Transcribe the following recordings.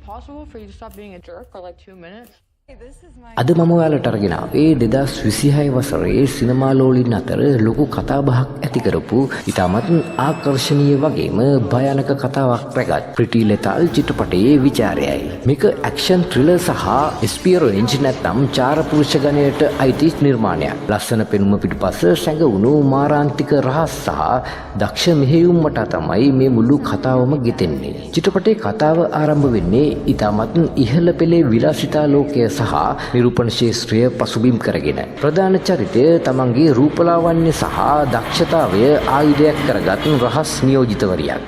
Possible for you to stop being a jerk for like 2 minutes? අද මම ඔයාලට අරගෙන ආවේ 2026 වසරේ සිනමා ලෝලින් අතර ලොකු කතාබහක් ඇති කරපු, ඉතාමත් ආකර්ශනීය වගේම භයානක කතාවක් රැගත් ප්‍රිටි ලෙතල් චිත්‍රපටයේ විචාරයයි. මේක ඇක්ෂන් ත්‍රිලර් සහ එස්පියනේජ් නැත්නම් චාරපුරුෂ ගණයට අයිති නිර්මාණයක්. ලස්සන පෙනුම පිටුපස සැඟවුණු මාරාන්තික රහස් සහ දක්ෂ මෙහෙයුම් වටා තමයි මේ මුළු කතාවම ගෙතෙන්නේ. චිත්‍රපටයේ කතාව ආරම්භ වෙන්නේ ඉතාමත් ඉහළ පෙළේ විලාසිතා ලෝකය සහ නිරූපණ ක්ෂේත්‍රය පසුබිම් කරගෙන. ප්‍රධාන චරිතය තමන්ගේ රූපලාවන්‍ය සහ දක්ෂතාවය ආයුධයක් කරගත් රහස් නියෝජිතවරියක්.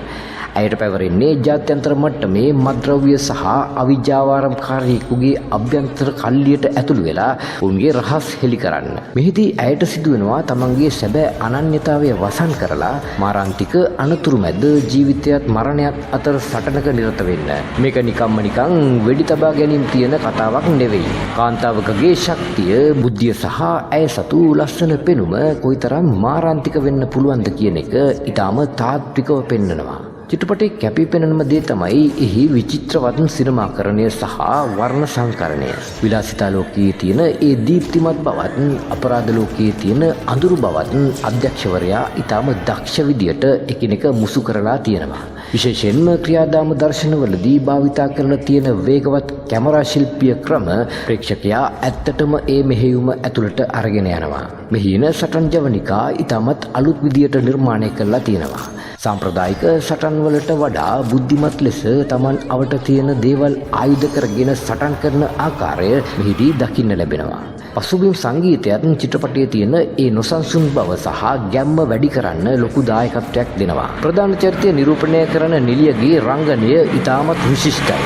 ඇයට පැවරෙන්නේ ජාත්‍යන්තර මට්ටමේ මත්ද්‍රව්‍ය සහ අවිජ්ජාවාරම්කාරයෙකුගේ අභ්‍යන්තර කල්ලියට ඇතුළු වෙලා ඔවුන්ගේ රහස් හෙළි කරන්න. මෙහිදී ඇයට සිදුවෙනවා තමන්ගේ සැබෑ අනන්‍යතාවය වසන් කරලා මාරාන්තික අනතුරු මැද ජීවිතයත් මරණයත් අතර සටනක නිරත වෙන්න. මේක නිකම්ම නිකං වෙඩි තබා ගැනීම තියෙන කතාවක් නෙවෙයි. කාන්තාවකගේ ශක්තිය, බුද්ධිය සහ ඇය සතු ලස්සන පෙනුම කොයිතරම් මාරාන්තික වෙන්න පුළුවන්ද කියන එක ඉතාම තාත්විකව පෙන්නනවා. චිත්‍රපටයේ කැපී පෙනෙනම දේ තමයි එහි විචිත්‍රවත් සිනමාකරණය සහ වර්ණ සංකරණය. විලාසිතා ලෝකයේ තියෙන ඒ දීප්තිමත් බවත් අපරාධ ලෝකයේ තියෙන අඳුරු බවත් අධ්‍යක්ෂවරයා ඉතාම දක්ෂ විදියට එකිනෙක මුසු කරලා තියෙනවා. විශේෂයෙන්ම ක්‍රියාදාම දර්ශනවලදී භාවිතා කරලා තියෙන වේගවත් කැමරා ශිල්පීය ක්‍රම ප්‍රේක්ෂකයා ඇත්තටම ඒ මෙහෙයුම ඇතුළට අරගෙන යනවා. මෙහි එන සටන් ජවනිකා ඉතාමත් අලුත් විදියට නිර්මාණය කරලා තියෙනවා. සාම්ප්‍රදායික සටන් වලට වඩා බුද්ධිමත් ලෙස තමන් අවට තියෙන දේවල් ආයුධ කරගෙන සටන් කරන ආකාරය මෙහිදී දකින්න ලැබෙනවා. පසුබිම් සංගීතයත් චිත්‍රපටයේ තියෙන ඒ නොසන්සුන් බව සහ ගැම්ම වැඩි කරන්න ලොකු දායකත්වයක් දෙනවා. ප්‍රධාන චරිතය නිරූපණය කරන නිළියගේ රංගනය ඉතාමත් විශිෂ්ටයි.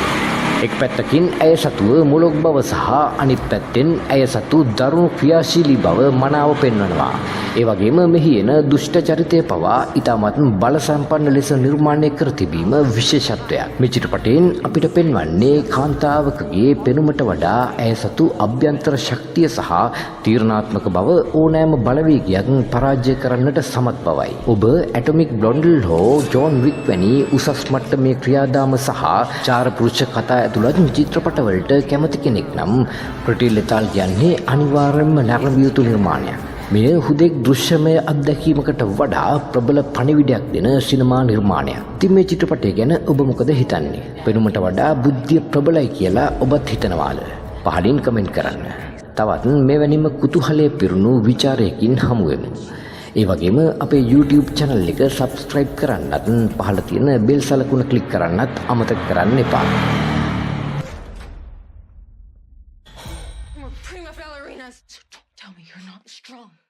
එක් පැත්තකින් ඇය සතුව මොලොක් බව සහ අනිත් පැත්තෙන් ඇය සතු දරුණු ක්‍රියාශීලී බව මනාව පෙන්වනවා. ඒ වගේම මෙහි එන දුෂ්ට චරිතය පවා ඉතාමත් බල සම්පන්න ලෙස නිර්මාණය කර තිබීම විශේෂත්වයක්. මේ චිත්‍රපටයෙන් අපිට පෙන්වන්නේ කාන්තාවකගේ පෙනුමට වඩා ඇය සතු අභ්‍යන්තර ශක්තිය සහ තීරණාත්මක බව ඕනෑම බලවේගයක් පරාජය කරන්නට සමත් බවයි. ඔබ ඇටොමික් බ්ලොන්ඩ් හෝ ජෝන් වික් වැනි උසස් මට්ටමේ ක්‍රියාදාම සහ චාරපුරුෂ කතා ඇතුළත් චිත්‍රපටවලට කැමති කෙනෙක් නම් ප්‍රිටි ලෙතල් කියන්නේ අනිවාර්යයෙන්ම නැරඹිය යුතු නිර්මාණයක්. මෙය හුදෙක් දෘශ්‍යමය අත්දැකීමකට වඩා ප්‍රබල පණිවිඩයක් දෙන සිනමා නිර්මාණයක්. ඉතින් මේ චිත්‍රපටය ගැන ඔබ මොකද හිතන්නේ? පෙනුමට වඩා බුද්ධිය ප්‍රබලයි කියලා ඔබත් හිතනවාද? පහලින් කමෙන්ට් කරන්න. තවත් මෙවැනිම කුතුහලය පිරුණු විචාරයකින් හමු වෙමු. ඒ වගේම අපේ YouTube channel එක subscribe කරන්නත්, පහළ තියෙන බෙල් සලකුණ ක්ලික් කරන්නත් අමතක කරන්න එපා. We're prima ballerinas. So don't tell me you're not strong.